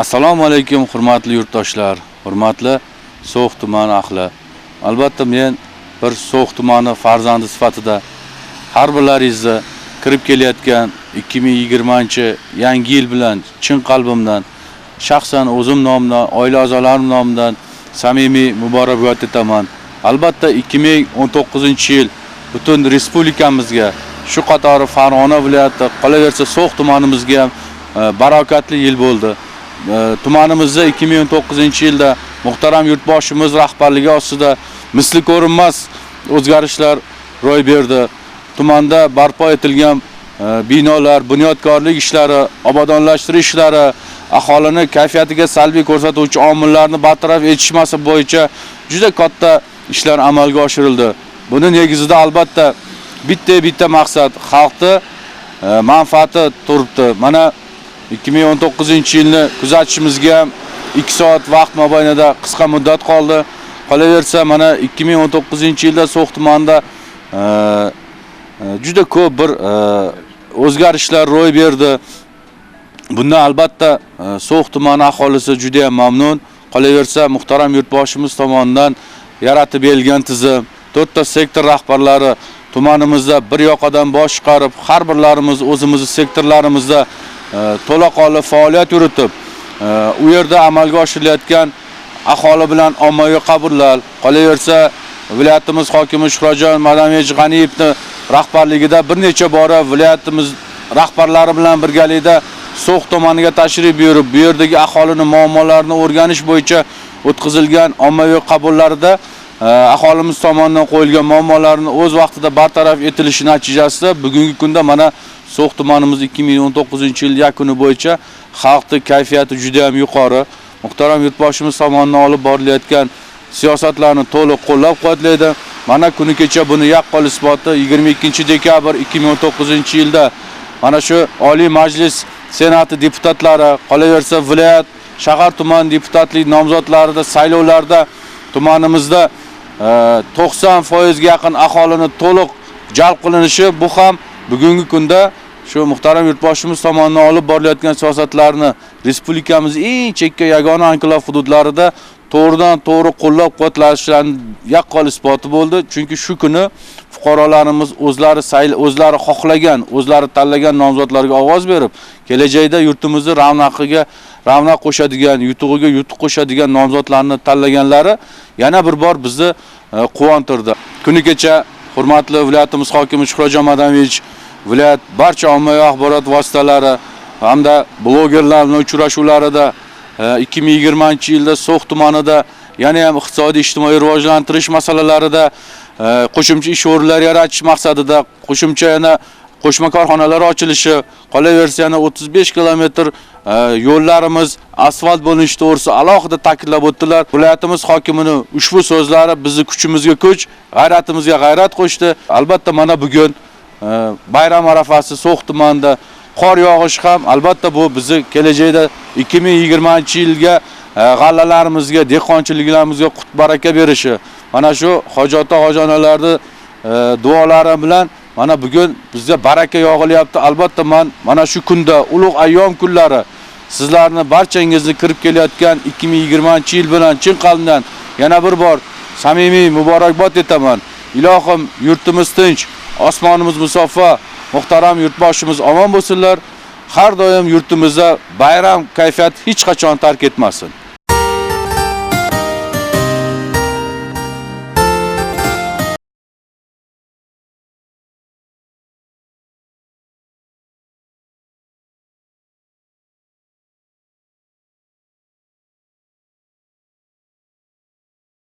Assalomu alaykum, hurmatli yurtdoshlar, hurmatli So'x tumani ahli. Albatta men bir So'x tumani farzandi sifatida har birlaringizni kirib kelayotgan 2020-yangi yil bilan chin qalbimdan, shaxsan o'zim nomidan, oila a'zolarim nomidan samimiy muborakbod etaman. Albatta 2019-yil butun respublikamizga, shu qatori Farg'ona viloyati, qolaversa So'x tumanimizga ham barakatli yil bo'ldi. Tumanimizda 2019-yilda muhtaram yurtboshimiz rahbarligi ostida misli ko'rinmas o'zgarishlar ro'y berdi. Tumanda barpo etilgan binolar, bunyodkorlik ishlari, obodonlashtirish ishlari, aholini kayfiyatiga salbiy ko'rsatuvchi omillarni bartaraf etish masalasi bo'yicha juda katta ishlar amalga oshirildi. Buni negizida albatta bitta-bitta maqsad, xalqni manfaati turibdi. Mana 2019-yilni kuzatishimizga 2 soat vaqt mobaynida qisqa muddat qoldi. Qolaversa mana 2019-yilda So'x tumanida juda ko'p bir o'zgarishlar ro'y berdi. Bundan albatta So'x tumani aholisi juda ham mamnun. Qolaversa muhtaram yurtboshimiz tomonidan yaratib berilgan tizim, 4 ta sektor rahbarlari tumanimizda bir yoqadan bosh chiqarib, har birlarimiz o'zimizni sektorlarimizda to'laqonli faoliyat yuritib, u yerda amalga oshirilayotgan aholi bilan ommaviy qabullar, qolaversa viloyatimiz hokimi Shuhratjon Madamovich G'aniyevni rahbarligida bir necha bora viloyatimiz rahbarlari bilan birgalikda So'x tumaniga tashrif buyurib, bu yerdagi aholining muammolarini o'rganish bo'yicha o'tkazilgan ommaviy qabullarda aholimiz tomonidan qo'yilgan muammolarni o'z vaqtida bartaraf etilishi natijasida bugungi kunda mana So'x tumanimiz 2019-yil yakuni bo'yicha xalqning kayfiyati juda ham yuqori. Muhtaram yurtboshimiz tomonidan olib borilayotgan siyosatlarni to'liq qo'llab-quvvatlaydi. Mana kuni kecha buni yaqqol isboti 22 dekabr 2019-yilda mana shu Oliy Majlis Senati deputatlari, qolaversa viloyat, shahar, tuman deputatlik nomzodlarida saylovlarda tumanimizda 90% ga yaqin aholini to'liq jalb qilinishi, bu ham bugungi kunda shu muhtaram yurtboshimiz tomonidan olib borilayotgan siyosatlarni respublikamiz eng chekka yagona anklav hududlarida to'g'ridan to'g'ri qo'llab-quvvatlashlarining yaqqol isboti bo'ldi. Chunki shu kuni fuqarolarimiz o'zlari xohlagan, o'zlari tanlagan nomzodlarga ovoz berib, kelajakda yurtimizni ravnaqiga ravnaq qo'shadigan, yutug'iga yutuq qo'shadigan nomzodlarni tanlaganlari yana bir bor bizni quvontirdi. Kuni kecha hurmatli viloyatimiz hokimi Shuhratjon Madamovich viloyat barcha ommaviy axborot vositalari hamda blogerlar bilan uchrashuvlarida 2020-yilda So'x tumanida yana ham iqtisodiy ijtimoiy rivojlantirish masalalarida qo'shimcha ish o'rinlari yaratish maqsadida qo'shimcha yana qo'shma korxonalar ochilishi, qolaversa yana 35 kilometr yo'llarimiz asfalt bo'linishi to'g'risida alohida ta'kidlab o'tdilar. Viloyatimiz hokimini ushbu so'zlari bizni kuchimizga kuch, g'ayratimizga g'ayrat qo'shdi. Albatta mana bugun bayram arafasi So'x tumanida qor yog'ishi ham albatta bu bizni kelajakda 2020-yilga g'allalarimizga, dehqonchiliklarimizga qut baraka berishi. Mana shu hojota hojonalarni duolari bilan mana bugun bizga baraka yog'ilyapti. Albatta men mana shu kunda, ulug' ayyom kunlari sizlarni barchangizni kirib kelayotgan 2020-yil bilan chin qalbdan yana bir bor samimiy muborakbod etaman. Ilohim, yurtimiz tinch, osmonimiz musaffo, muhtaram yurtboshimiz omon bo'lsinlar. Har doim yurtimizda bayram kayfiyati hech qachon tark etmasin.